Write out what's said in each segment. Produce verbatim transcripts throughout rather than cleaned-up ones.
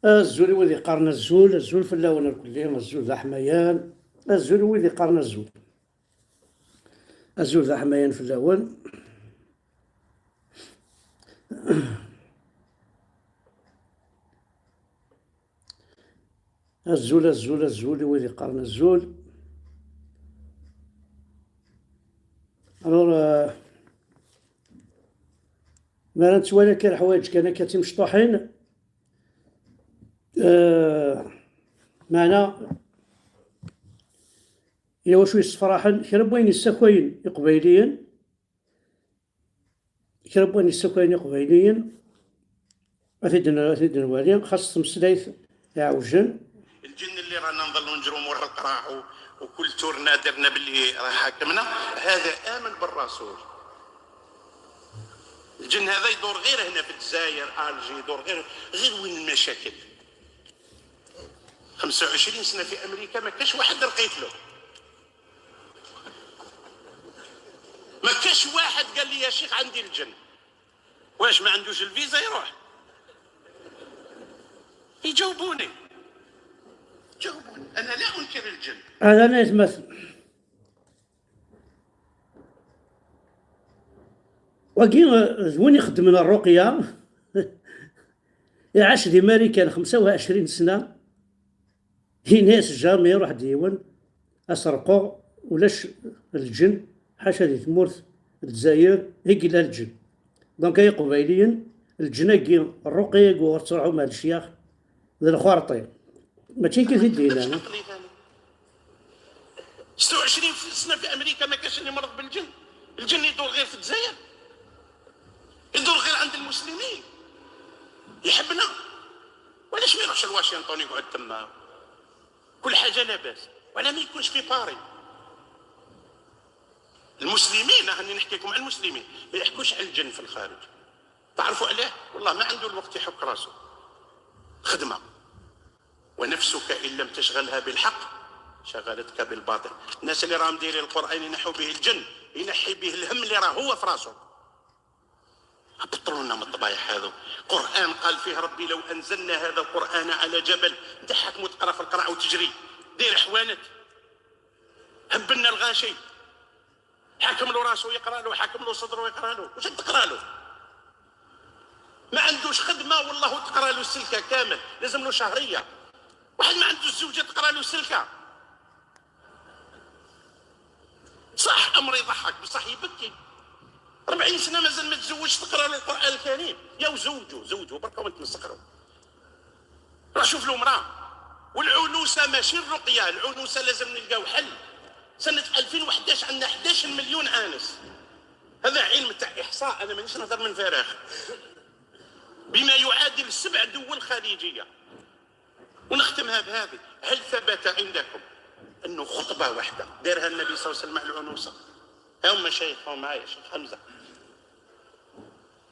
Azul i wid yeqqaren azul, azul fell-awen irkelli, azul d aḥmayan, azul i wid yeqqaren azul. Azul d aḥmayan fell-awen. Azul, azul, azul i wid yeqqaren azul. Alors, euh, mi ara nettwali akka leḥwayeǧ kan akka d timecṭuḥin, euh, meɛna yella wacu yessefraḥen, kra n wayen yessakayen Iqbayliyen, kra n wayen yessakayen Iqbayliyen, ad t-id-, ad t-id-nwali, xas tameslayt iɛewjen. الجن اللي رانا نظلوا نجروا مور القراع و-، وكل تورنا درنا باللي راه حاكمنا، هذا آمن بالرسول. الجن هذا يدور غير هنا في الجزائر، الجي، يدور غير، غير وين المشاكل. خمسة وعشرين سنة في أمريكا ما كاش واحد لقيت له. ما كاش واحد قال لي: "يا شيخ، عندي الجن". واش ما عندوش الفيزا يروح؟ يجاوبوني. جاوبوني. أنا لا أنكر الجن. هذا لا يتمثل. Wagi, d win ixeddmen الرقية. Iɛac di Marikan خمسة وعشرين سنة. Yenna-yas jamais iruḥ-d yiwen, ad s-rquɣ, ulac lǧen, ḥaca di tmurt n Lezzayer i yella lǧen. Donc ay Iqbayliyen, lǧen-agi, ṛṛuqya-agi ur tettruḥum ar lecyax, d lxerṭi. Mačči akka i t-id-yennan. ستة وعشرين سنة في أمريكا ما كانش اللي مرض بالجن. الجن يدور غير في الجزائر. يدور غير عند المسلمين. يحبنا. وعلاش ما يروحش لواشنطن يقعد تما؟ كل حاجة لاباس. وعلاه ما يكونش في باري؟ المسلمين، راني نحكي لكم على المسلمين، ما يحكوش على الجن في الخارج. تعرفوا علاه؟ والله ما عنده الوقت يحك راسه. خدمة. ونفسك إن لم تشغلها بالحق شغلتك بالباطل. الناس اللي راهم دايرين القرآن ينحوا به الجن، ينحي به الهم اللي راه هو في راسه. بطلوا لنا من الطبايح هذو. قرآن قال فيه ربي: "لو أنزلنا هذا القرآن على جبل"، تضحك وتقرا في القرعة وتجري، دير حوانت، هبلنا الغاشي، حاكم له راسه يقرا له، حاكم له صدره يقرا له، واش تقرا له؟ ما عندوش خدمة والله تقرا له السلكة كامل، لازم له شهرية. واحد ما عندوش زوجة تقرا له السلكة. صح، أمر يضحك، بصح يبكي. أربعين سنة مازال ما تزوجش، تقرا له القرآن الكريم. يا وزوجوا، زوجوا برك وانت مسخروا. راه شوف له مرا. والعنوسة ماشي الرقية، العنوسة لازم نلقاو حل. سنة ألفين وحداش عندنا حداش مليون عانس. هذا علم تاع إحصاء، أنا مانيش نهضر من فراغ. بما يعادل سبع دول خليجية. ونختمها بهذه: هل ثبت عندكم أنه خطبة واحدة دارها النبي صلى الله عليه وسلم على العنوسة؟ هم مشايخهم معايا، شيخ حمزة.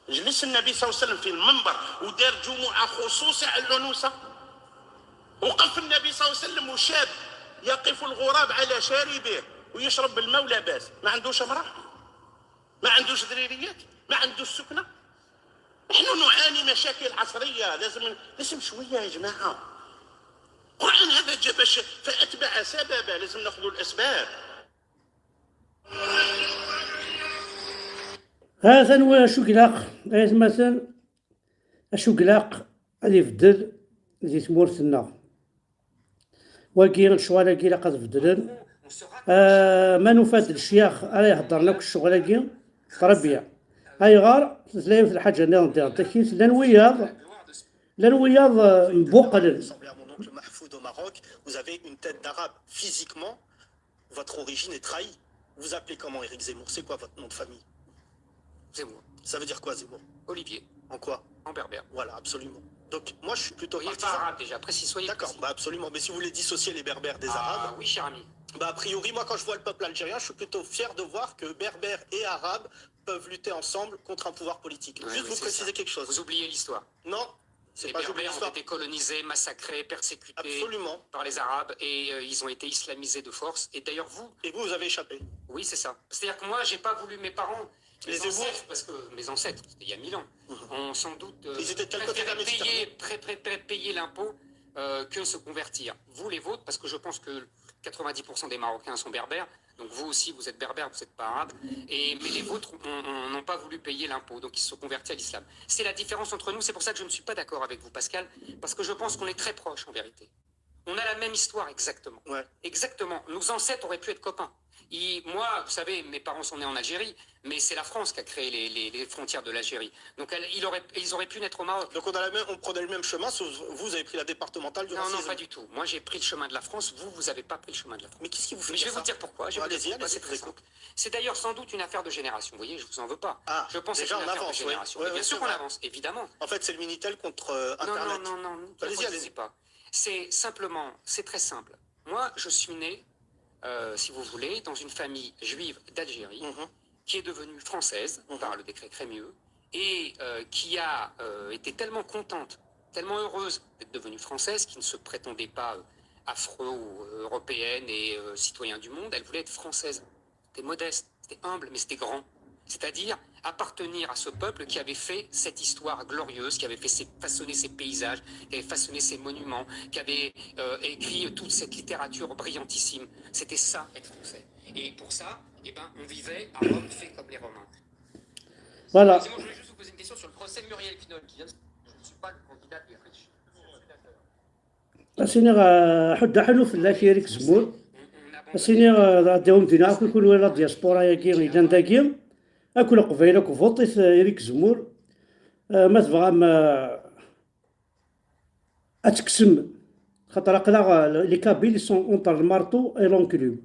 جلس النبي صلى الله عليه وسلم في المنبر ودار جمعة خصوصي على العنوسة. وقف النبي صلى الله عليه وسلم وشاب يقف الغراب على شاربه ويشرب الماء لاباس، ما عندوش امرأة، ما عندوش ذريريات، ما عندوش سكنة. نحن نعاني مشاكل عصرية، لازم، لازم شوية يا جماعة. القرآن هذا جاب ش-، فأتبع سببا، لازم ناخذوا الأسباب. Atan wa acu ilaq, ay atmaten, acu ilaq ad ibeddel di tmurt-nneɣ. Wagi, lecɣal-agi ilaq ad beddlen. Ah, ma nufa-d lecyax ara iheddren akk ccɣel-agi, très bien. Ayɣer? Tella yiwet lḥaǧa nniḍen diɣen takit, llan wiyaḍ, llan wiyaḍ, ah, mbuqlen. Vous avez une tête d'arabe physiquement, votre origine est trahie. Vous appelez comment, Éric Zemmour ? C'est quoi votre nom de famille ? Zemmour. Ça veut dire quoi, Zemmour ? Olivier. En quoi ? En berbère. Voilà, absolument. Donc, moi, je suis plutôt partisan. Il n'est pas arabe déjà, précis, soyez précis. D'accord, bah absolument. Mais si vous voulez dissocier les Berbères des Arabes, oui, cher ami. Bah, a priori, moi, quand je vois le peuple algérien, je suis plutôt fier de voir que Berbères et Arabes peuvent lutter ensemble contre un pouvoir politique. Oui, mais c'est ça. Juste vous préciser quelque chose. Vous oubliez l'histoire. Non, c'est pas, j'oublie l'histoire. Les Berbères ont été colonisés, massacrés, persécutés par les Arabes et, euh, ils ont été islamisés de force. Et d'ailleurs, vous... Et vous, vous avez échappé. Oui, c'est ça. C'est-à-dire que moi, j'ai pas voulu, mes parents, Mes ancêtres, parce que mes ancêtres, c'était il y a mille ans, ont sans doute euh, Ils étaient de quel côté de préféré payer, pré- préféré payer l'impôt euh, que se convertir. Vous, les vôtres, parce que je pense que quatre-vingt-dix pour cent des Marocains sont berbères, donc vous aussi, vous êtes berbères, vous n'êtes pas arabes, et, mais les vôtres ont- ont- n'ont pas voulu payer l'impôt, donc ils se sont convertis à l'islam. C'est la différence entre nous, c'est pour ça que je ne suis pas d'accord avec vous, Pascal, parce que je pense qu'on est très proches en vérité. On a la même histoire exactement. Ouais. Exactement. Nos ancêtres auraient pu être copains. Ils- moi, vous savez, mes parents sont nés en Algérie, mais c'est la France qui a créé les, les- les frontières de l'Algérie. Donc elle- il aurait- ils auraient pu naître au Maroc. Donc on, a la même, on prenait le même chemin, sauf vous avez pris la départementale du Non, non, racisme. Pas du tout. Moi, j'ai pris le chemin de la France. Vous, vous n'avez pas pris le chemin de la France. Mais qu'est-ce qui vous fait Mais je vais dire vous ça dire pourquoi. Je vais vous Allez-y, dire pourquoi, allez-y, c'est je vous très écoute. Simple. C'est d'ailleurs sans doute une affaire de génération. Vous voyez, je vous en veux pas. Ah, Je pense que c'est déjà une on affaire avance, de oui. génération. Oui, Mais oui, bien sûr c'est qu'on vrai. Avance, évidemment. En fait, c'est le Minitel contre euh, Non, non, Internet. non, non, ne Allez-y, refusez allez-y. Pas. C'est simplement, c'est très simple. Moi, je suis né, euh, si vous voulez, dans une famille juive d'Algérie Mhm. qui est devenue française Mhm. Par le décret Crémieux et euh, qui a euh, été tellement contente, tellement heureuse d'être devenue française, qui ne se prétendait pas euh, afro-européenne et euh, citoyen du monde, elle voulait être française. C'était modeste, c'était humble, mais c'était grand. C'est-à-dire appartenir à ce peuple qui avait fait cette histoire glorieuse, qui avait fait ses- façonné ces paysages, qui avait façonné ces monuments, qui avait euh, écrit toute cette littérature brillantissime. C'était ça, être français. Et pour ça, eh ben, on vivait à Rome, fait comme les Romains. Voilà. Sinon, je voulais juste vous poser une question sur le procès de Muriel Pinol, qui vient de... Je ne suis pas le candidat de Rich. Asini ɣ ḥudda ḥanu fell-ak Eric Zemmour. Asini ɣ ad d-awim dinna akk kunwi la diaspora-agi yellan dagi, akk Leqbayel akk votit Eric Zemmour. Eh, ma tebɣam eh, ad tekksem, xaṭer aql-aɣ eh, les Kabyles sont entre le marteau et l'enclume.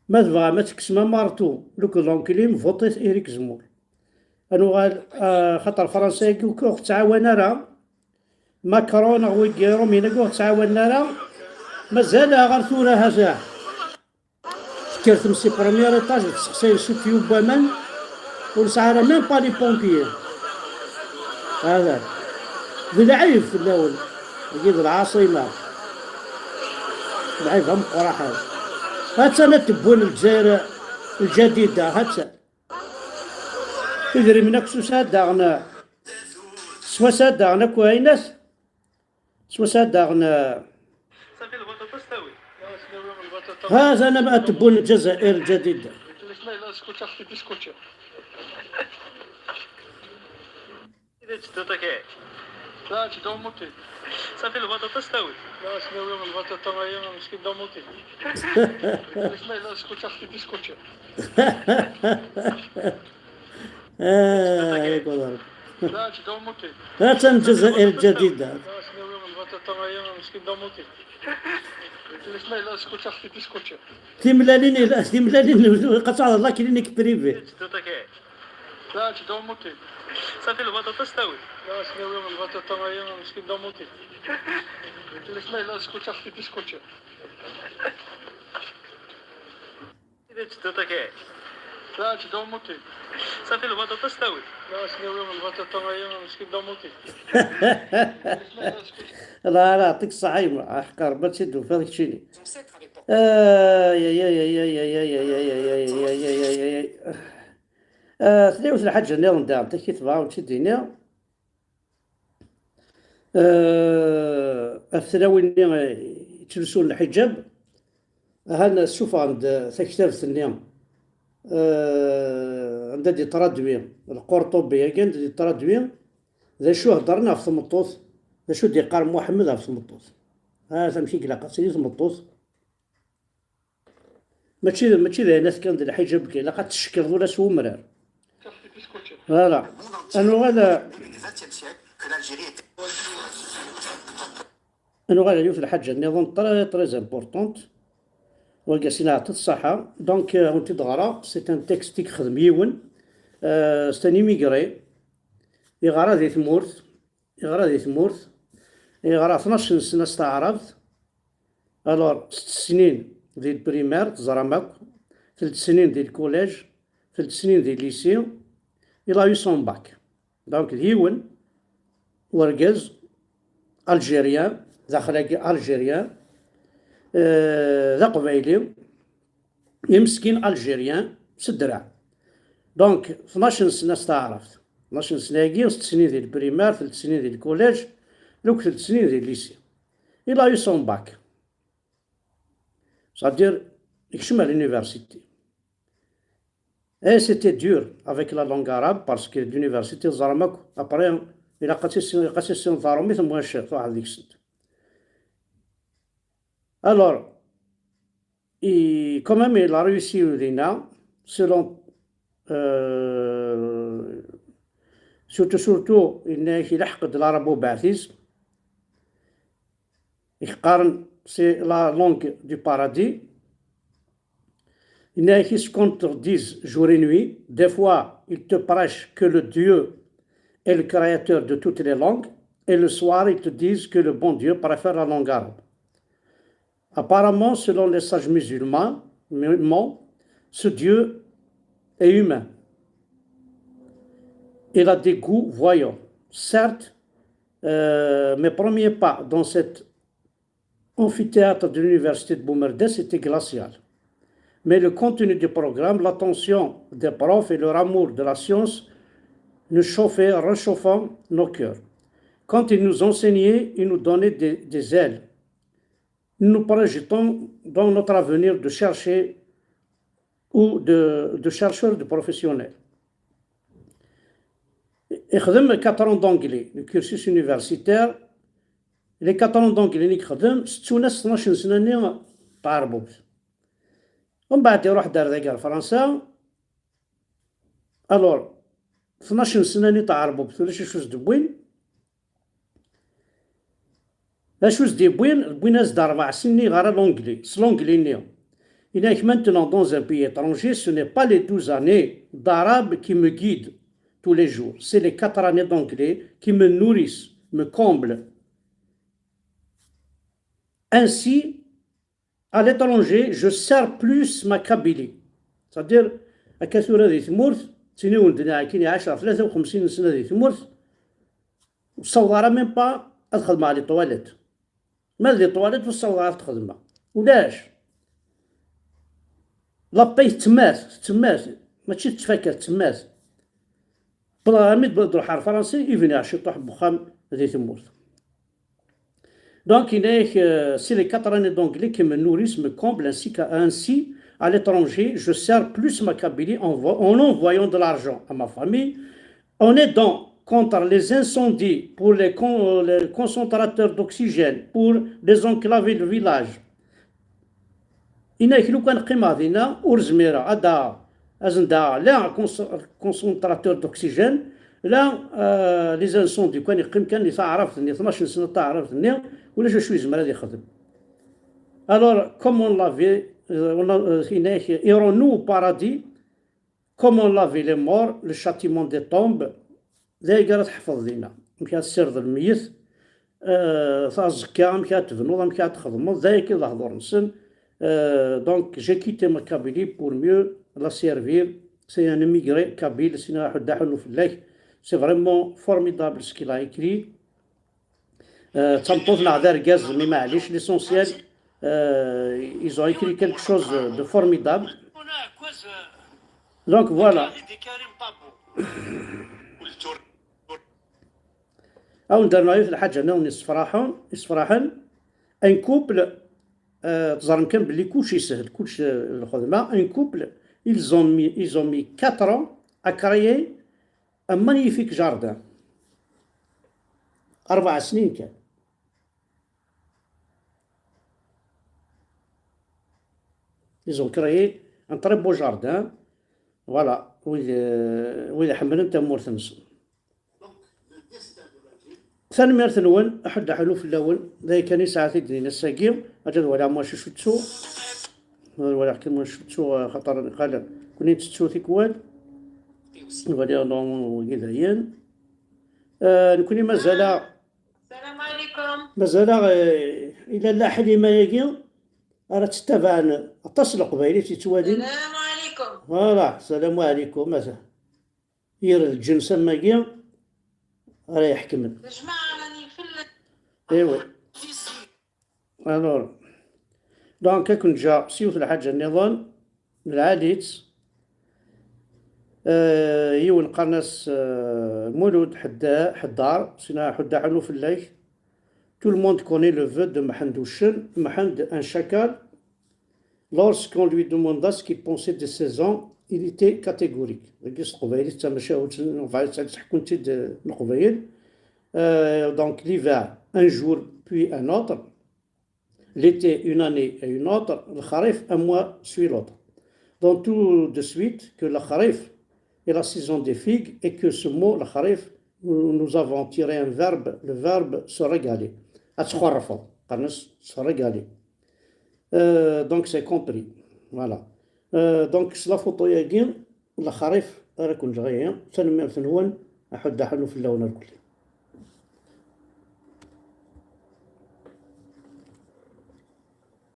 Ma tebɣam ad tekksem amartu akked l'enclume, votit Eric Zemmour. Ad nuɣal eh, xaṭer Fransa-agi ur ɣ-tettɛawan ara. Macron neɣ wigi Iṛumyen-agi ur ɣ-ttɛawanen ara. Mazal ɣer tura hata. Tekker tmes si premier étage, tessexsay s utyu n waman. Ur nesɛi ara même pas les pompiers. Hada. D lɛib fell-awen. Dagi d lɛaṣima. Lɛib ameqqran. Ha-tt-an ad t-wwin Lezzayer Lǧadida. Ha-tt-an. Idrimen akk swaswa daɣen. Swaswa daɣen akk aynat. Swaswa daɣen. صافي البطاطا استوي. هذا أنا بقى تبون الجزائر الجديدة. قلت لك لا لا اسكت اختي اسكت. اذا تدوطك ايه. لا تدور موتي. صافي البطاطا استوي. لا استوي البطاطا هي مسكين دور موتي. قلت لك لا لا اسكت اختي اسكت. آه، يا قدر. لا تدور موتي. لا تنجز الجديدة. لا استوي البطاطا هي مسكين دور موتي. قلت لك لا لا اسكت اختي اسكت. Timellalin, timellalin, qeṭɛeɣ la clinique privée. لا تدور موتي. صافي البطاطا استوي. لا استوي البطاطا هي مسكين دور موتي. قلت لك لا لا اسكت اختي اسكت. اذا تدوطك ايه. لا تدور موتي. صافي البطاطا استوي. لا استوي البطاطا هي مسكين دور موتي. لا لا، يعطيك الصحة يما، حق ربي تسد وفاك تشيني. آي آي آي آي آي آي آي آي آي آي آي آي آي آي آي. آه، ثلاثة الحاجة نيرن دام تكي تبغى وتشديني. آه، الثلاوي اللي يتلبسون الحجاب، هانا السوفا عند تكتابت النيم. آه، عند دي ترادوي، القرطبي، هاكا عند دي ترادوي. ذا شو هضرنا في ثمطوط، ذا شو دي قال محمد في ثمطوط. ها ثمشي قلاقة سيدي ثمطوط. ماشي ماشي لهنا كان د الحجاب كاين، لا قد تشكل ولا سو مرار. فوالا. انا ولا Début du vingtième siècle, que l'Algérie était انا ولا يوث الحاجه نظن très très importante. وقاسين عطيت الصحه. Donc euh, on تدغرا c'est un texte يخدم يون. Euh, c'est un immigré. يغرا ذي ثمورت، يغرا ذي ثمورت، يغرا اثناش سنه استعربت. Alors ست سنين ذي البريمير تزرم اكو، ثلاث سنين ذي الكوليج، ثلاث سنين ذي الليسي. Il a eu son bac. Donc d yiwen urgaz algérien, daxel-agi algérien, euh, d aqbayli, imeskin algérien s ddreɛ. Donc, tnac n sna s taɛrabt. Tnac n sna-agi, sett snin di lprimar, telt snin di lkuliǧ, akked telt snin di lycée. Il a eu son bac. C'est-à-dire, yekcem à l'université. Et c'était dur avec la langue arabe, parce que l'université, ẓram akk, après, ilaq ad tissin, ilaq ad tissineḍ taṛumit, mwac truḥeḍ deg-sent. Alors, et quand même, il a réussi dinna, selon, euh, surtout, surtout, il a, il a de l'arabe au baptême. Iqqaren, c'est la langue du paradis. Il y en a qui se contredisent jour et nuit. Des fois, ils te prêchent que le Dieu est le créateur de toutes les langues. Et le soir, ils te disent que le bon Dieu préfère la langue arabe. Apparemment, selon les sages musulmans, musulmans, ce Dieu est humain. Il a des goûts voyants. Certes, euh, mes premiers pas dans cet amphithéâtre de l'université de Boumerdès était glacial. Mais le contenu du programme, l'attention des profs et leur amour de la science nous chauffaient, réchauffant nos cœurs. Quand ils nous enseignaient, ils nous donnaient des, des ailes. Nous nous projetons dans notre avenir de chercher ou de, de chercheur, de professionnel. Ixdem quatre ans d'anglais, le cursus universitaire. Les quatre ans d'anglais-nni i yexdem, settun-as tnac n sna-nni n tɛerbubt. Umbeɛd iruḥ-d ar dagi ar Fransa. Alors, tnac n sna-nni n tɛerbubt, ulac acu s-d-wwin. D acu s-d-yewwin? Wwin-as-d rebɛa snin yeɣra l'anglais, s l'anglais-nni. Il y a que maintenant, dans un pays étranger, ce n'est pas les douze années d'arabe qui me guident tous les jours, c'est les quatre années d'anglais qui me nourrissent, me comblent. Ainsi, à l'étranger, je sers plus ma Kabylie. C'est-à-dire, akka tura di tmurt, ttiniwen-d neɣ akin iɛac ɣef tlata u xemsin n sna di tmurt, ur ssawḍeɣ ara même pas ad xedmeɣ les toilettes. Ma di ṭwalit ur ssawḍeɣ ara ad xedmeɣ. Ulac. La paix tettemmat, tettemmat. Mačči tettfaka, tettemmat. Wwḍeɣ armi d-, d-ruḥeɣ ar Fransa, i bniɣ ciṭuḥ n wexxam di tmurt. Donc, il y a que, euh, c'est les quatre années d'anglais qui me nourrissent, me comblent, ainsi qu'à, ainsi, à l'étranger, je sers plus ma Kabylie en vo-, en envoyant de l'argent à ma famille, en aidant contre les incendies pour les con-, les concentrateurs d'oxygène, pour désenclaver le village. Inak, lukan qqimeɣ dinna, ur zmireɣ ad d-aɣeɣ, ad sen-d-aɣeɣ la cons-, concentrateur d'oxygène, la, euh, les incendies, kan yeqqim kan di taɛrabt-nni, tnac n sna taɛrabt-nni, ulac acu yezmer ad ixdem. Alors, comme on l'avait, euh, on a, euh, inak, irons-nous au paradis, comme on lavait les morts, le châtiment des tombes, d ayagi ara tḥefḍeḍ dinna. Amek ara tessirdeḍ lmeyyet, euh, taẓekka, amek ara tebnuḍ, amek ara txedmeḍ, d ayagi i d lehdur-nsen. Euh, donc, j'ai quitté ma Kabylie pour mieux la servir. C'est un immigré kabyle, sina aḥuddu aḥunnu fell-ak. C'est vraiment formidable ce qu'il a écrit. Euh, d tameṭṭut neɣ d argaz, mais maɛlic, l'essentiel, euh, ils ont écrit quelque chose de formidable. Donc voilà. Ad wen-d-rnuɣ yiwet n lḥaǧa nniḍen yessefraḥen, yessefraḥen. Un couple, euh, teẓrem kan belli kullec yeshel, kullec, euh, lxedma. Un couple, ils ont mis, ils ont mis quatre ans à créer un magnifique jardin. Rebɛa snin kan. Ils ont créé un très beau jardin. Voilà, wid, euh, wid iḥemmlen tamurt-nsen. Tanemmirt-nwen, aḥuddu aḥunnu fell-awen. D aya kan i sɛiɣ ad t-id-iniɣ ass-agi. Ad waliɣ mwac acu ttu. Ad waliɣ kan mwac acu ttu, xaṭer qal kunwi tettu tikwal. Ad waliɣ non wagi dayen. Euh, nekni mazal-aɣ Salam alaikum. Mazal-aɣ, eh, ila la Ḥlima-agi, ara tettabaɛen aṭas n Leqbayel i tt-yettwalin. Salam alaikum. Voilà, salam alaikum. Ata. Yir lǧens am wagi ara iḥekmen. Lejmaɛa rani fell-, Ewa. Alors, donc, ad ken-ǧǧeɣ s yiwet n lḥaǧa nniḍen, lɛali-tt. Euh, yiwen qqaren-as, euh, Mulud Ḥedda- Ḥeddar, sina Ḥudda ḥanu fell-ak. Tout le monde connaît le vœu de Mḥend Uccen, Mḥend un chacal. Lorsqu'on lui demanda ce qu'il pensait de ces hommes, il était catégorique. Dagi s teqbaylit d tamacahut n rebɛa yesɛa ḥekkun-tt-id Leqbayel. Euh, donc l'hiver, un jour puis un autre. L'été, une année et une autre. Lexrif, un mois suit l'autre. Donc tout de suite que lexrif est la saison des figues et que ce mot lexrif, nous, nous avons tiré un verbe, le verbe se régaler. Ad txerrfeḍ, qqaren-as se régaler. Euh, donc c'est compris. Voilà. Euh, donc s la photo-yagi, lexrif ara ken-ǧǧeɣ ihi. Tanemmirt-nwen, aḥuddu aḥunnu fell-awen irkelli.